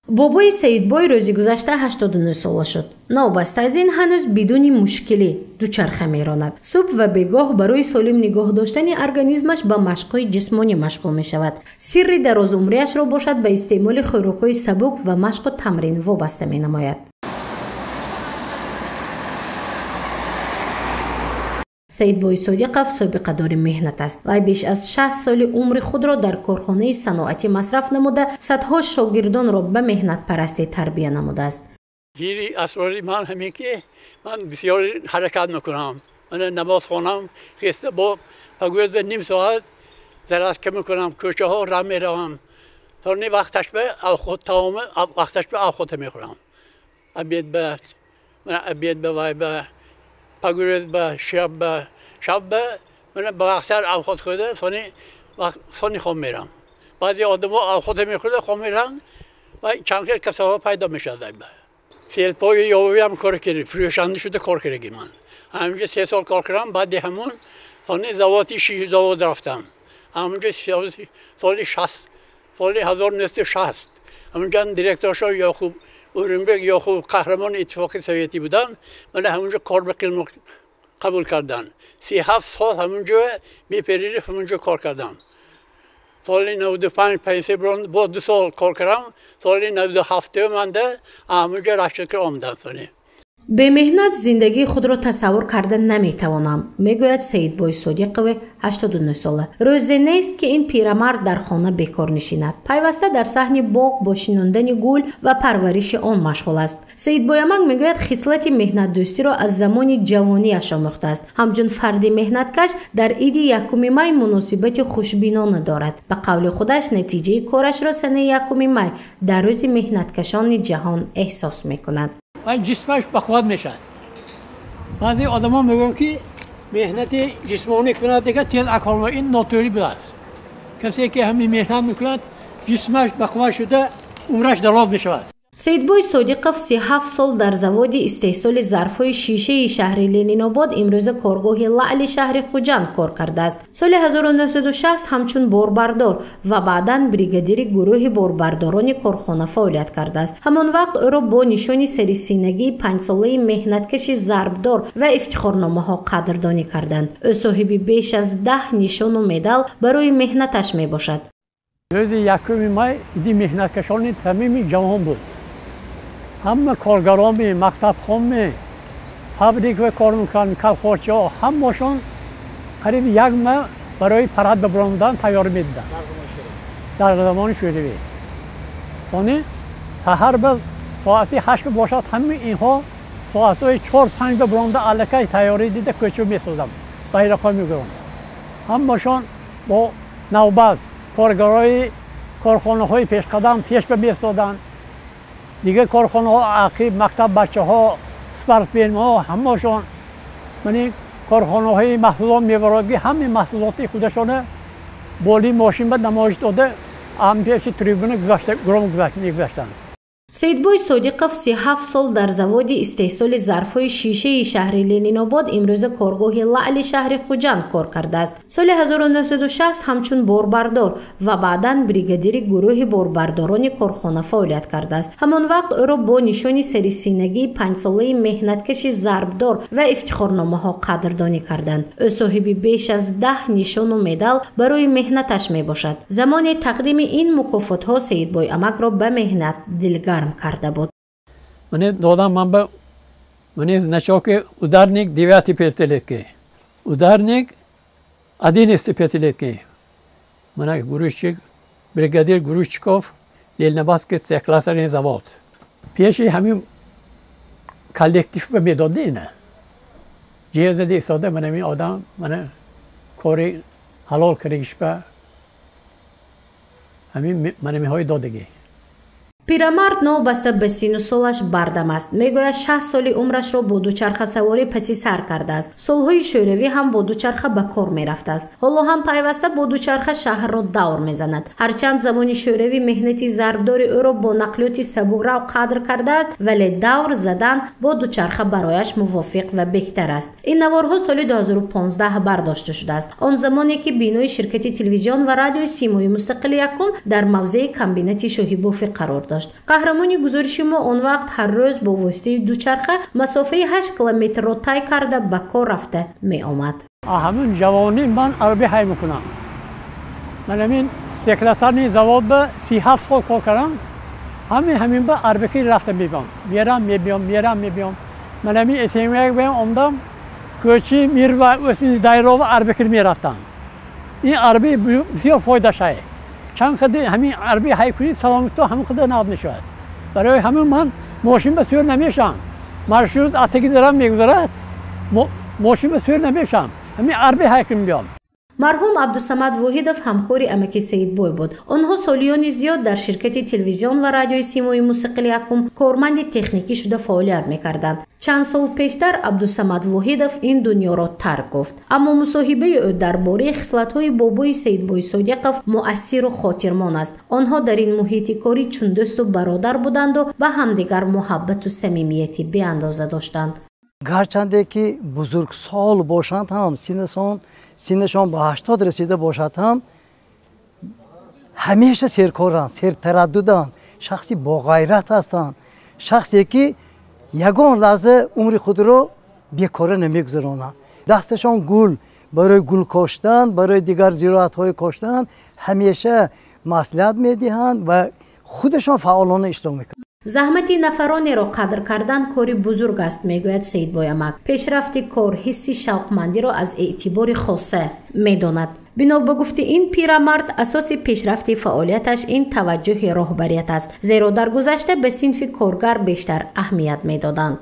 Бобои Саидбой рӯзи гузашта 89 сола шуд. Новобаста аз ин ҳанӯз бидуни мушкилӣ дучарха меронад. Субҳ ва бегоҳ барои солим нигоҳ доштани организмаш ба машқҳои ҷисмонӣ машғул мешавад. Сирри дарозумриашро бошад ба истеъмоли хӯрокҳои сабук ва машқу тамрин вобаста менамояд. Саидбой Содиқов собиқадори меҳнат аст. Вай беш аз 60 соли умри худро дар корхонаи саноатӣ масраф намуда, садҳо шогирдонро ба меҳнатпарастӣ тарбия намудааст. Гири асрори ман ҳамин ки ман бисёр ҳаракат мекунам. Ман намоз хонам, хеста бо пагӯяд ба ним соат зарядка мекунам, кӯчаҳо рам меравам. То ни вақташ ба тамоми вақташ ба авхота мехӯрам. Обед ба, обед ба вай ба пагӯрез ба шаб ба шаб ба ба вақтар авхот хӯрда сони хом мерам. Баъзе одамо авхота мехӯрда хом мерам ва чанд хел касалҳо пайдо мешавад. Селпои ёвиам кор кардем, фурӯшанда шуда кор кардагӣ ман. Ҳаминҷо 3 сол кор кардам, баъди ҳамун сони заводи шишзавод рафтам. Ҳаминҷо соли 60, соли 1960 ҳаминҷо директоршо Ёқуб Урумбек Ёқуб қаҳрамони Иттифоқи Советӣ буданд. Мана ҳаминҷо кор ба қабул карданд. 37 сол ҳаминҷо беперериф ҳаминҷо кор кардам. Соли 95 пенсия бурон бо 2 сол кор кардам. Соли 97 манда ҳаминҷо расчёт омадам. Сони бемеҳнат зиндагии худро тасаввур карда наметавонам, мегӯяд Саидбой Содиқови 89 сола. Рӯзе нест, ки ин пирамард дар хона бекор нишинад. Пайваста дар саҳни боғ бо шинондани гул ва парвариши он машғул аст. Саидбой амак мегӯяд, хислати меҳнатдӯстиро аз замони ҷавониаш омӯхтааст. Ҳамчун фарди меҳнаткаш дар иди 1 май муносибати хушбинона дорад. Ба қавли худаш натиҷаи корашро санаи 1 май дар рӯзи меҳнаткашони ҷаҳон эҳсос мекунад. Ҷисмаш бақувват мешавад. Баъзе одамо мегӯянд, ки меҳнати ҷисмонӣ кунад, дигар тез акорма. Ин нотӯрӣ будааст. Касе ки ҳамин меҳнат мекунад, ҷисмаш бақувват шуда, умраш дароз мешавад. Саидбой Содиқов 37 сол дар заводи истеҳсоли зарфҳои шишаи шаҳри Ленинобод, имрӯза коргоҳи Лаъли шаҳри Хуҷанд кор кардааст. Соли 1960 ҳамчун борбардор ва баъдан бригадири гурӯҳи борбардорони корхона фаъолият кардааст. Ҳамон вақт ӯро бо нишони сарисинагии 5-солаи меҳнаткаши зарбдор ва ифтихорномаҳо қадрдонӣ карданд. Ӯ соҳиби беш аз 10 нишону медал барои меҳнаташ мебошад. Рӯзи 1 май иди меҳнаткашони тамоми ҷаҳон буд. Ҳама коргарони мактабхонми, фабрика кор мекунанд, колхозчиҳо, ҳамашон қариб як моҳ барои парад ба баромадан тайёр медиданд. Дар замони Шӯравӣ. Сони саҳар ба соати 8 бошад, ҳамаи инҳо соатҳои 4-5 ба баромада аллакай тайёрӣ дида кӯча месозанд, байроқҳо мегиранд. Ҳамашон бо навбат коргарои корхонаҳои пешқадам пеш ба месоданд. Дигар корхонаҳо ақиб, мактаб бачаҳо, спортсменҳо, ҳамашон мани корхонаҳои маҳсулот мебарад, ки ҳамаи маҳсулоти худашона болии мошин ба намоиш дода, ҳам пеши трибуна гузаштанд. Саидбой Содиқов 37 сол дар заводи истеҳсоли зарфҳои шишаи шаҳри Ленинобод, имрӯза коргоҳи Лаъли шаҳри Хуҷанд кор кардааст. Соли 1960 ҳамчун борбардор ва баъдан бригадири гурӯҳи борбардорони корхона фаъолият кардааст. Ҳамон вақт ӯро бо нишони сарисинагии 5-солаи меҳнаткаши зарбдор ва ифтихорномаҳо қадрдонӣ карданд. Ӯ соҳиби беш аз 10 нишону медал барои меҳнаташ мебошад. Замони тақдими ин мукофотҳо Саидбой амакро ба меҳнат дилгарм карда буд. Мне додам ман ба мне значок ударник 9 пятилетки, ударник 11 пятилетки. Мана грузчик, бригадир грузчиков Ленинабадский стеклотарный завод. Пеши ҳамин коллектив ба медоди ина. Ҷиҳазади истода мана ин одам мана кори ҳалол кардагиш ба ҳамин мана миҳои додагӣ. Пирамард новобаста ба сину солаш бардам аст. Мегӯяд, 60 соли умрашро бо дучархасаворӣ паси сар кардааст. Солҳои шӯравӣ ҳам бо дучарха ба кор мерафтааст. Ҳоло ҳам пайваста бо дучарха шаҳрро давр мезанад. Ҳарчанд замони шӯравӣ меҳнати зарбдори ӯро бо нақлиёти сабукрав қадр кардааст, вале давр задан бо дучарха барояш мувофиқ ва беҳтар аст. Ин наворҳо соли 2015 бардошта шудааст. Он замоне ки бинои ширкати телевизион ва радиои Симои мустақили якум дар мавзеи комбинати Шоҳибофӣ қарор дошт. дошт. Қаҳрамони гузориши мо он вақт ҳар рӯз бо воситаи дучарха масофаи 8 километрро тай карда ба кор рафта меомад. Ҳамин ҷавонӣ ман арби ҳай мекунам. Ман ҳамин секретарни завод ба 37 сол кор кардам. Ҳамин ба арбаки рафта мебиём. Мерам, мебиём, мерам, мебиём. Ман ҳамин СМГ баям омдам, кӯчи Мирва ӯсини Дайрова арбаки мерафтам. Ин арби бисёр фоидашае. Чанд қадар ҳамин арби ҳай кунӣ, саломатто ҳамин қадар нағз мешавад. Барои ҳамин ман мошин ба сӯр намешавам. Маршрут атаги дарам мегузарад, мошин ба сӯр намешавам. Ҳамин арби ҳай кунем биём. Марҳум Абдусамад Воҳидов ҳамкори амаки Саидбой буд. Онҳо солиёни зиёд дар ширкати телевизион ва радиои Симои мусиқили якум корманди техникӣ шуда фаъолият мекарданд. Чанд сол пештар Абдусамад Воҳидов ин дунёро тарк гуфт. Аммо мусоҳибаи ӯ дар бораи хислатҳои бобои Саидбой Содиқов муассиру хотирмон аст. Онҳо дар ин муҳити корӣ чун дӯсту бародар буданду ба ҳамдигар муҳаббату самимияти беандоза доштанд. Гарчанде ки бузургсол бошанд ҳам, синнашон ба 80 расида бошад ҳам, ҳамеша серкоранд, сертараддуданд, шахси боғайрат ҳастанд, шахсе ки ягон лаҳза умри худро бекора намегузаронанд. Дасташон гул, барои гул коштан, барои дигар зироатҳои коштан ҳамеша маслиҳат медиҳанд ва худашон фаъолона иштирок мекунанд. Заҳмати нафаронеро қадр кардан кори бузург аст, мегӯяд Саидбой амак. Пешрафти кор ҳисси шавқмандиро аз эътибори хоса медонад. Бино ба гуфти ин пирамард, асоси пешрафти фаъолияташ ин таваҷҷӯҳи роҳбарият аст, зеро дар гузашта ба синфи коргар бештар аҳамият медоданд.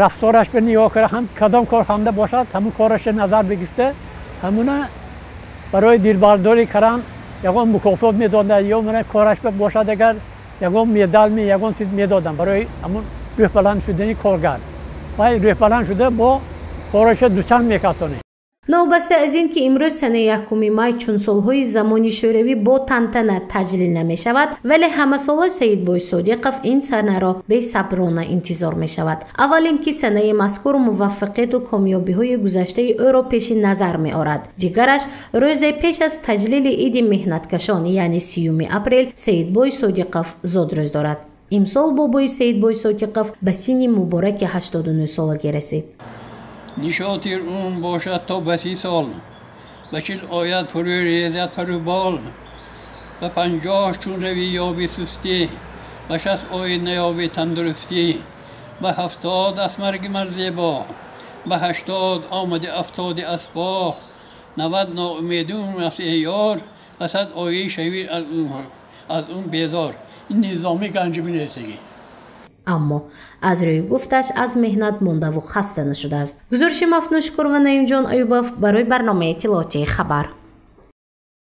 Рафтораш ба нигоҳ карда, ҳам кадом корхона бошад, ҳамун корашро назар бигирифта, ҳамуна барои дилбардорӣ кардан ягон мукофот медоданд, ё мана кораш бошад агар ягон медал ми ягон чиз медодам барои ҳамун рӯҳбаланд шудани коргар. Вай рӯҳбаланд шуда бо кораша дучанд мекасонед. Новобаста аз ин ки имрӯз санаи 1 май чун солҳои замони шӯравӣ бо тантана таҷлил намешавад, вале ҳамасола Саидбой Содиқов ин санаро бесаброна интизор мешавад. Аввал ин ки санаи мазкур муваффақияту комёбиҳои гузаштаи ӯро пеши назар меорад. Дигараш, рӯзе пеш аз таҷлили иди меҳнаткашон, яъне 30 апрел, Саидбой Содиқов зодрӯз дорад. Имсол бобои Саидбой Содиқов ба синни мубораки 89 солагӣ расид. Нишоти умр бошад то ба 30 сол, ба 40 ояд фурӯ резад пару бол, ба 50 чун равӣ ёби сустӣ, ба 60 оид наёби тандурустӣ, ба 70 аз марги марзебо, ба 80 омади афтоди асбоҳ, 90 ноумедум аз эёр, ба 100 оӣ шавӣ аз он безор. Ин низоми ганҷи менависагӣ. Аммо аз рӯи гуфташ аз меҳнат мондаву хаста нашудааст. Гузориши Мафнушкур ва Наимҷон Аюбов барои барномаи иттилоотии хабар.